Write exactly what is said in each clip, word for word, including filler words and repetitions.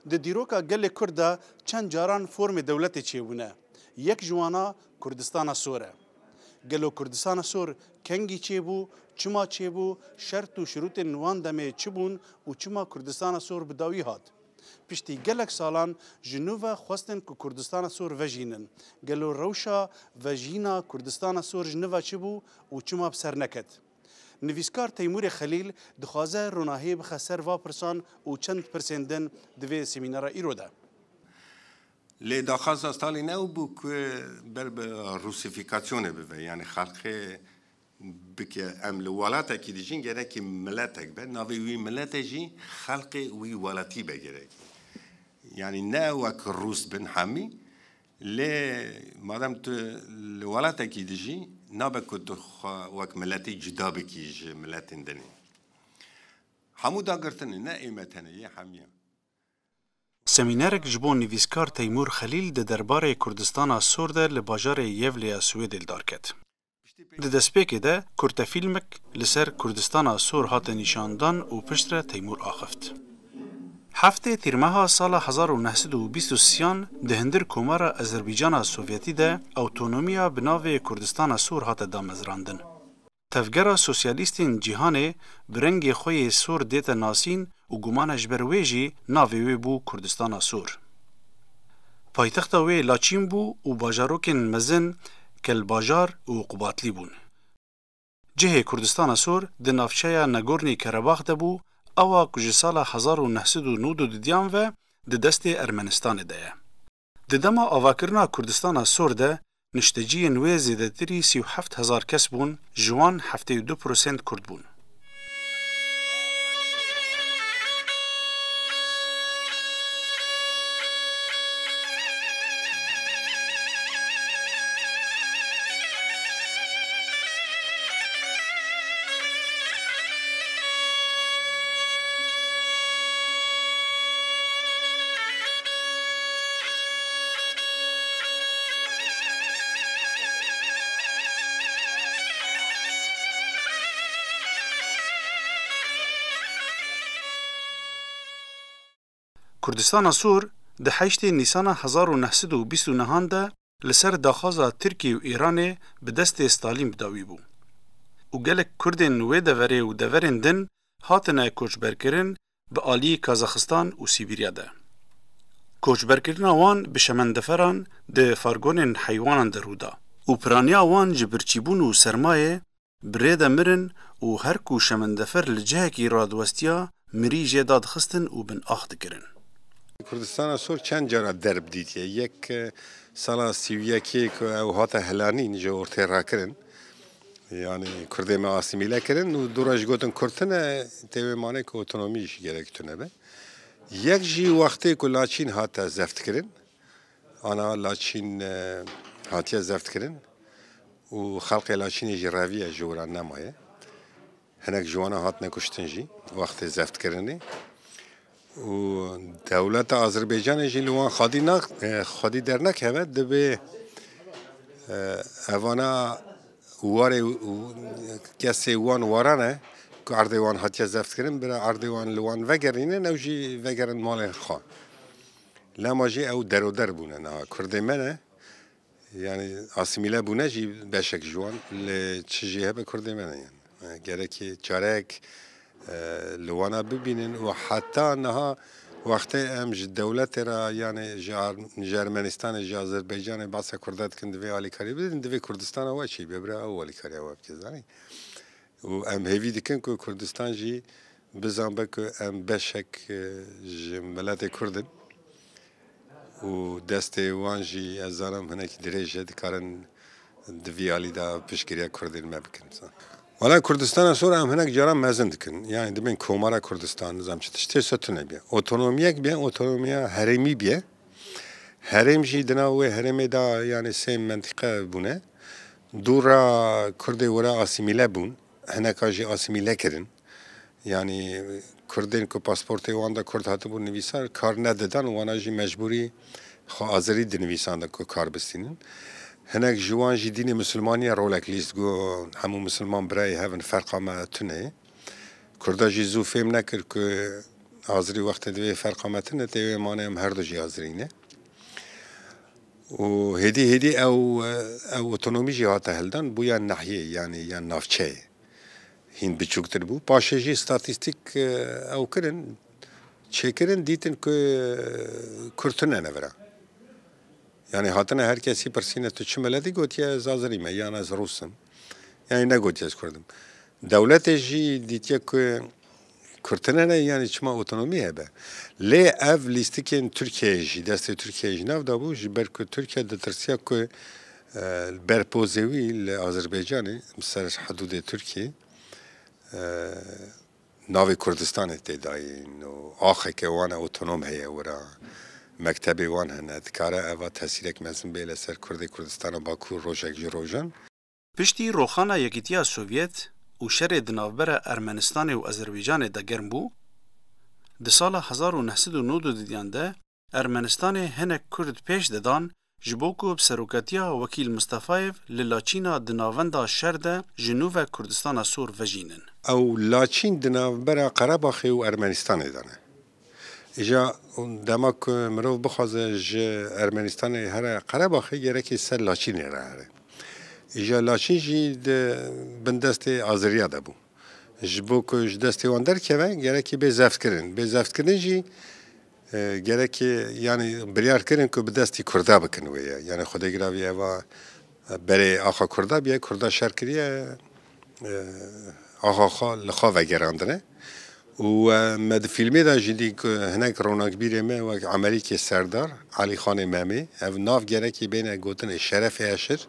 Di dîroka gelê Kurd de çend caran formê dewletê çêbûne. Yek ji wana Kurdistana Sor e. Gelo Kurdistana Sor kengî çêbû, çima çêbû, şert û şirûtên wan demê çi bûn û çima Kurdistana Sor bi dawî hat? Piştî gelek salan ji nû ve xwestin ku Kurdistana Sor vejînin. Gelo rewşa vejîna Kurdistana Sor ji nû ve çi bû û çima bi ser neket? Nivîskar Teymûrê Xelîl dixwaze ronahiyê bixe ser va pirsan û çend pirsên din di vê semînara îro de. Lê daxwaza Stalîn ew bû ku ber bi rûsîfîkasyonê bibe, yanî xelkê bike, em li welatekî dijîn, gerekî miletek be, navê wî milete jî xelkê wî welatî be gerek. Yanî ne wek rûs bin hemî, lê madem tu li welatekî dijî, nabe ku tu xwe wek miletî cuda bikî ji miletên dinê. Hemû dagirtin e, ne ê me tenê, yê hemiyan. Semînerek ji bo nivîskar Teymûr Xelîl di derbarê Kurdistana Sor de li bajarê Yevlê ya Swêdê li dar ket. Di destpêkê de kurtefîlmek li ser Kurdistana Sor hate nîşandan û piştre Teymûr axift. Heftê Tîrmeha sala hezar û neh sed û bîst û sêyan di hundir komara Azerbaycana Sovyetî de awtonomiya bi navê Kurdistana Sor hate damezrandin. Tevgera Sosyalîstên Cîhanê bi rengê xwe yê sor dête nasîn û gumane ji ber wê jî navê wê bû Kurdistana Sor. Paytexta wê Laçîn bû û bajarokên mezin Kelbajar û Qubatlî bûn. Cihê Kurdistana Sor di navçeya Nagorno-Karabakh de bû, ewa ku ji sala hezar û neh sed û nod û duduyan ve di destê Ermenistanê de ye. Di dema avakirina Kurdistana Sor de, nişteciyên wê zêdetirî sî û heft hezar kes bûn, ji wan heftê û du prosent Kurd bûn. Kurdistana Sor di heştê Nîsana hezar û neh sed û bîst û nehan de li ser daxwaza Tirkiyê û Îranê bi destê Stalîn bi dawî bû û gelek Kurdên wê deverê û deverên din hatine koçberkirin bi alî Kazaxistan û Sîbîrya de. Koçberkirina wan bi şemendeferan di fargonên heywanan de rû da û piraniya wan ji birçîbûn û sermayê bi rê de mirin û her ku şemendefer li cihekî radiwestiya, mirî jê dadixistin û bin ax dikirin. Kurdistana Sor çend cara derb dîtiye. Yek, e, sala sî û yekê ku ew hate hilanîn, ji ortê rakirin. Yanî Kurdê me asîmîle kirin û dû re ji gotin Kurd tune, tê wê manê ku otonomî jî gerek tune be. Yek jî wextê ku Laçîn hate zeft kirin, ana Laçîn, e, hatiye zeft kirin û xelkê Laçînê jî reviye, ji wira nemaye. Hinek ji wana hatine kuştin jî wextê zeft kirinê. Û dewleta Azerbaycanê jî li wan xwedî nax-, e, xwedî dernakeve, dibê, e, evana warê û kesê wan waran e ku erdê wan hatiye zeft kirin, bira erdê wan li wan vegerînin, ew jî vegerin malên xwe. Lema jî ew deroder bûne niha. Kurdê me ne, yanî asîmîle bûne jî beşek ji wan, lê çi jî hebe Kurdê me ne yanî. E, gerekê çareyek, e, li wana bibînin û heta niha wextê em ji dewletê re, yanî ji Ar-, ji Ermenistanê, ji Azerbaycanê behsa Kurda dikin, divê alîkarî bidin, divê Kurdistana we çî be, bira ew alîkariya we bike, zanî. Û em hêvî dikin ku Kurdistan jî bizanbe ku em beşek, e, ji miletê Kurd in û destê wan jî, ez zanim, hinekî dirêj e, dikarin di vî alî de piştgiriya Kurdên me bikin. Wela Kurdistana Sor em hinek caran mezin dikin. Yanî dibên Komara Kurdistan, nizam çi tiştê se tune bîye. Otonomiyek bîye, otonomiya herêmî bîye. Herêm jî di nav wê herêmê de, yanî sê mentîqe bûne. Dû re Kurdê were asîmîle bûn, hineka jî asîmîle kirin. Yanî Kurdên ku pasportê wan de Kurd hatibû nivîsar, kar nedidan, wana jî mecbûrî xwe azerî dinivîsandin ku kar bistînin. Hinek ji wan jî dînê misilmaniye rolek lîst, got, hemû misilman birayê hev in, ferqa me tune ye. Kurda jî zû fêm nekir ku Azirî wextê divê ferqa me tune tê wê mane em her du jî Azirî ne. Û hêdî hêdî ew, ew otonomî jî hate hildan, bûya nahiyê, yanî ya navçeyê. Hîn biçûktir bû. Paşê jî statîstîk, e, ew kirin, çêkirin, dîtin ku, e, Kurd tune ne vira. Yanî hatine her kesî pirsîne, "Tu çi miletî?" Gotiye, "Ez Azirî me, yan ez Rûs im." Yanî negotiye, "Ez Kurd im." Dewletê jî dîtiye ku Kurd tune ne, yanî çima otonomî hebe. Lê ev lîstikên Tirkiyeyê jî, destê Tirkiyeyê jî nav dabû, ji ber ku Tirkiye ditirsiya ku, e, ber pozê wî li Azerbaycanê, li ser hidûdê Tirkiyê, e, navê Kurdistanê tê dayîn û axeke wan e otonom heye wira, mektebê wan hene, dikare eva tesîrek mezin bê li ser Kurdê Kurdistana Bakur rojek ji rojan. Piştî roxana Yekîtiya Sovyet û şerê di navbera Ermenistanê û Azerbaycanê de germ bû, di sala hezar û neh sed û nod û didiyan de Ermenistanê hinek Kurd pêş didan, ji bo ku bi serokatiya Wekîl Mistefayev li Laçîna di navenda şer de ji nû ve Kurdistana Sor vejînin. Ew Laçîn di navbera Qerebaxê û Ermenistanê de ne. Îja dema ku mirov bixwaze ji Ermenistanê here Qerebaxê, gerekê ser Laçînê re here. Îja Laçîn jî di bin destê Azeriya de bû. Ji bo ku ji destê wan derkeve, gerekî bê zeftkirin. Bê zeftkirin jî, e, gerekê, yanî biryar kirin ku bi destî Kurda bikin wê ye. Yanî Xwedê giravî eva berê axa Kurda biye, Kurda şer kiriye, e, axa xwe li xwe vegerandine. Û, e, me di fîlmê de jî dî ku hinek ronakbîrê me wek Emerîkê Serdar, Elî Xanê Memê, ev nav gerekê bêne gotinê şerefê eşir.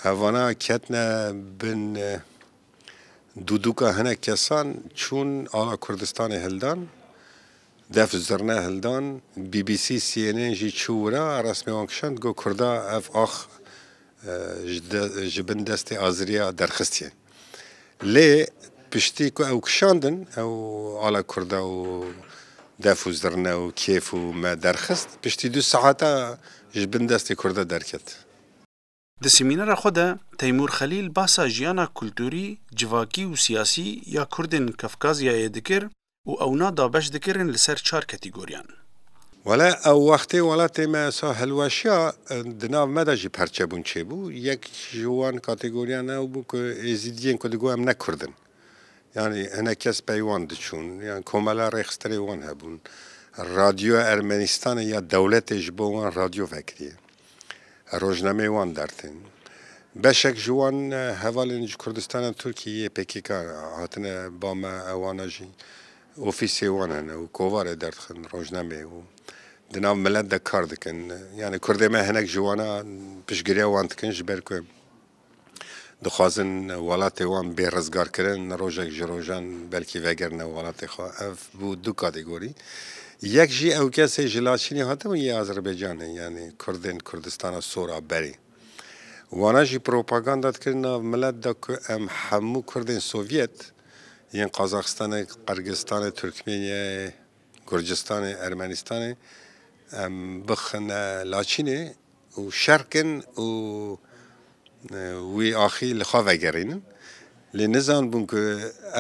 Evana ketine bin, e, dûdûka hinek kesan çûn ala Kurdistanê hildan, def zirne hildan, B B C, C N N jî çû wira, resmê wan kişand, got, Kurda ev ax, e, ji de, ji bin destê Aziriya derxistiye. Lê piştî ku ew kişandin, ew ala Kurda û def û zirne û kêf û me derxist, piştî du saeta ji bin destê Kurda derket. Di semînera xwe de Teymûr Xelîl bahsa jiyana kulturî, civakî û siyasî ya Kurdên Kafkazyayê dikir û ewna dabeş dikirin li ser çar kategoriyan. Wele ew wextê welatê me sa hilweşiya, di nav me de jî perçebûn çêbû. Yek ji wan kategoriyan ew bû ku Êzîdiyên ku digot em ne Kurd in. Yanî hinek kes pey wan diçûn, yan komela rêxistinê wan hebûn. Radyoya Ermenistanê ya dewletê ji bo wan radyo vekiriye. Rojnameyê wan dertên. Beşek ji wan, e, hevalên ji Kurdistana Tirkiyê yê P K K hatine ba me, ewana jî ofîsê wan hene û kovarê derdixin, rojnameyê û di nav milet de kar dikin. Yanî Kurdê me hinek ji wana piştgiriya wan dikin, ji ber ku dixwazin welatê wan bê rizgarkirin, rojek ji rojan belkî vegerine welatê xwe. Ev bû du kategorî. Yek jî ew kesê ji Laçînê hatibûn yê Azerbaycanê, yanî Kurdên Kurdistana Sor a berê. Wana jî propaganda dikirin nav milet de ku em hemû Kurdên Sovyet yên Qazaxistanê, Qirgizistanê, Turkmeniyê, Gurcistanê, Ermenistanê, em bixine Laçînê û şer kin û, e, wî axî li xwe vegerînin. Lê nizanbûn ku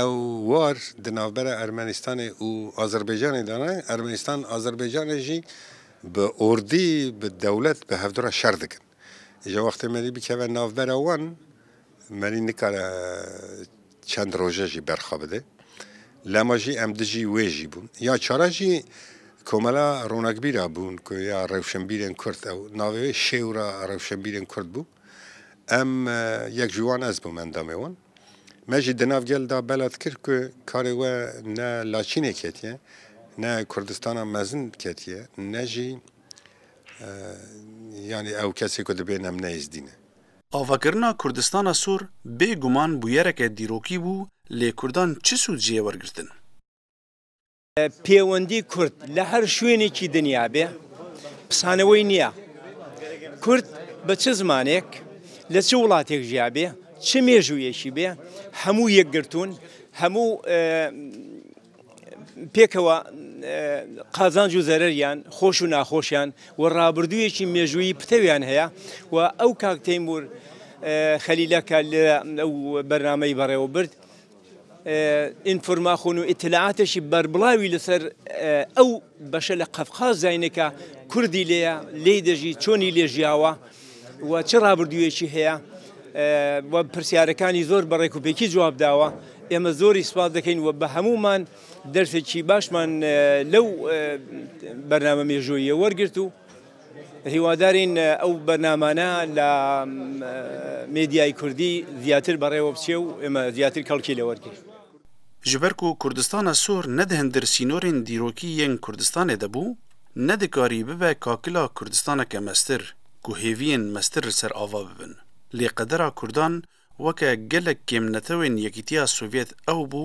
ew war di navbera Ermenistanê û Azerbaycanê de ne, Ermenistan, Azerbaycanê jî bi ordî, bi dewlet, bi hevdû re şer dikin. Îja wextê merî bikeve navbera wan, merî nikare çend roje jî berxa bide. Lema jî em dijî wê jî bûn. Ya çara jî komela ronakbîra bûn ku ya rewşenbîrên Kurd, ew navê wê Şêwra Rewşenbîrên Kurd bû. Em, e, yek ji wan ez bûm endamê wan. Me jî di nav gel de bela dikir ku karê we ne Laçînê ketiye, ne Kurdistana Mezin ketiye, ne jî, e, yanî ew kesê ku dibên em ne Êzdî ne. Avakirina Kurdistana Sor bêguman bûyereke dîrokî bû, lê Kurdan çi sûd jê wergirtin? Pêwendî Kurd li her şwênekî dinya be, pisanewey niye. Kurd bi çi zimanek, li çi welatêk jiya be, çi mêjûyekî be, hemû yekgirtûn, hemû, e, pêkewa, e, qazanc û zereriyan, xweş û naxweşiyan, û rabirdûyekî mêjûyî pitewiyan heye. Û ew kak Teymûr, e, Xelîleka li ew bernameyî berêwe bird. ئینفۆرماخۆن و ئیتلاعاتێکی بەربڵاوی لەسەر ئەو بەشە لە قەفقاز زاینێکە کوردی لێیە، لێی دەژی، چۆنی لێ ژیاوە و چ ڕابردوویەکی هەیە و پرسیارەکانی زۆر بە ڕێکوپێکی جواب داوە. ئێمە زۆری سپاس دەکەین و بە هەمومان دەرسێکی باشمان لەو بەرنامە مێژوویە وەرگرت و هیوادارین ئەو بەرنامانە لە مێدیای کوردی زیاتر بەڕێوە بچێ و ئێمە زیاتر کەڵکی لێ وەرگرین. Ji ber ku Kurdistana Sor ne di hindir sînorên dîrokî yên Kurdistanê de bû, nedikarî bibe kakila Kurdistaneke mestir ku hêviyên mestir li ser ava bibin. Lê qedera Kurdan weke gelek kêmnetewên Yekîtiya Sovyet ew bû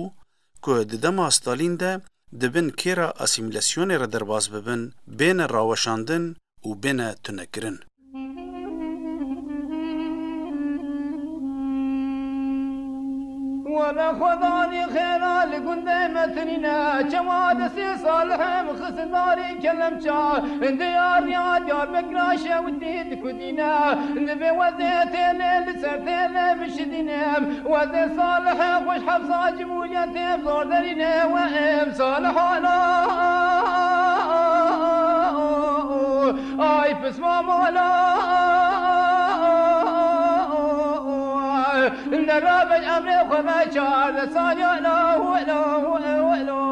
ku di dema Stalîn de di bin kêra asîmîlasyonê re derbas bibin, bêne raweşandin û bêne tunekirin. Were xwedanî xêra li gundê me tinîne, çawa destê Salihê min xistin darê kelemça, diyar ya Diyarbekira şewitî dikudîne, divê wezê têlê li ser têlê bişidîne, wezê Salihê xweş hefza cimûriyetê zor derîne, we em Salihana. Ay pisma mala, nerabe emrê xwe me çardeh saliya la, la, la.